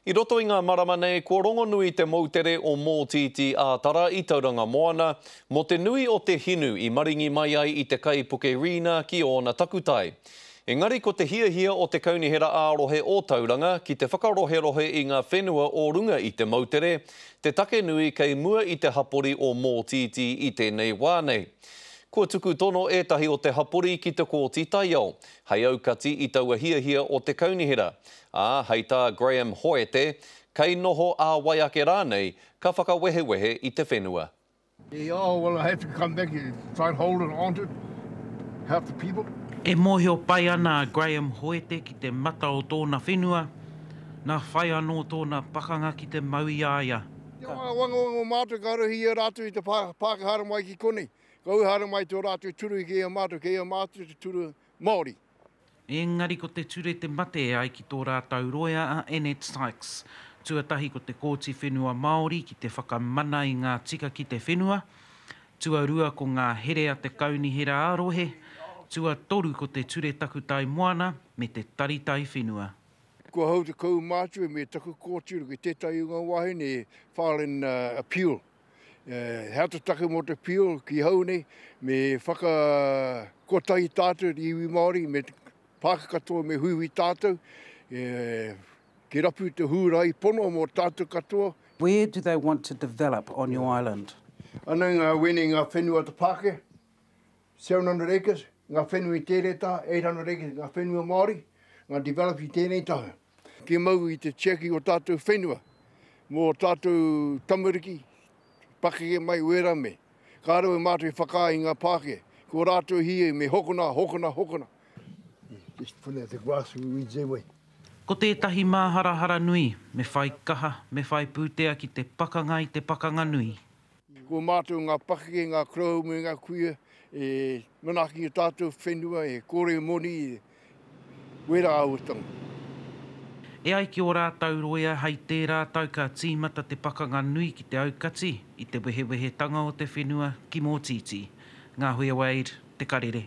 I roto i ngā marama nei, kua rongonui te moutere o Mōtītī ā-Tara i Tauranga Moana mō te nui o te hinu i maringi mai ai i te kaipuke Rina ki ōna takutai. Engari ko te hiahia o te Kaunihera ā-Rohe o Tauranga ki te whakaroherohe i ngā whenua o runga i te moutere, te take nui kei mua i te hapori o Mōtītī i tēnei wā nei. Kua tuku tono ētahi o te hapori ki te Kōti Taiao, hei aukati i taua hiahia o te kaunihera. Ā, hei tā Graham Hoete, kei noho ā-wai ake rānei, ka whakawehewehe i te whenua. Yeah, oh well I have to come back and try and hold it on to it, help the people. E mōhio pai ana a Graham Hoete ki te mata o tōna whenua, nā whai anō tōna pakanga ki te mau i a ia. Kia whangawangawango mātou ka rohi i a rātou i te Pākehā haere mai ki konei. Ka ū haere mai tō rātou turu ki a mātou, kei a mātou te turu Māori. Engari ko te ture te mate e ai ki tō rātou roea a Annette Sykes. Tuatahi ko te Kōti Whenua Māori ki te whakamana i ngā tika ki te whenua, tuarua ko ngā here a te kaunihera ā-rohe, tuatoru ko te Ture Takutai Moana me te Tari Taiwhenua. Kua hau te kaumātua me taku kōtiro ki tētahi o ngā wāhine e file an appeal. He aha te take mō te pio ki hau nei, me whakakotahi tātou te iwi Māori, me te Pākehā katoa me huihui tātou, ki rapu te hūrae pono mō tātou katoa. Where do they want to develop on your island? Anei ngā wene ngā whenua te Pākehā, 700 acres, ngā whenua i tērē taha, 800 acres ngā whenua Māori, ngā develop i tēnei taha. Kia mau i te tiaki o tātou whenua, mō tātou tamariki, pakeke mai wera me. Kāre e mātou i whakaae i ngā Pākehā, ko rātou hie me hokona, hokona, hokona. Just put out the grass and weeds their way. Ko tētahi māharahara nui, me whai kaha, me whai pūtea ki te pakanga i te pakanga nui. Ko mātou ngā pakeke, ngā koroua me ngā kuia e manaaki i o tātou whenua, e kore moni, wērā āhuatanga. E ai ki ō rātou roea hei tērā tau ka tīmata te pakanga nui ki te aukati i te wehewehetanga o te whenua ki Mōtītī. Ngāhuia Wade, Te Karere.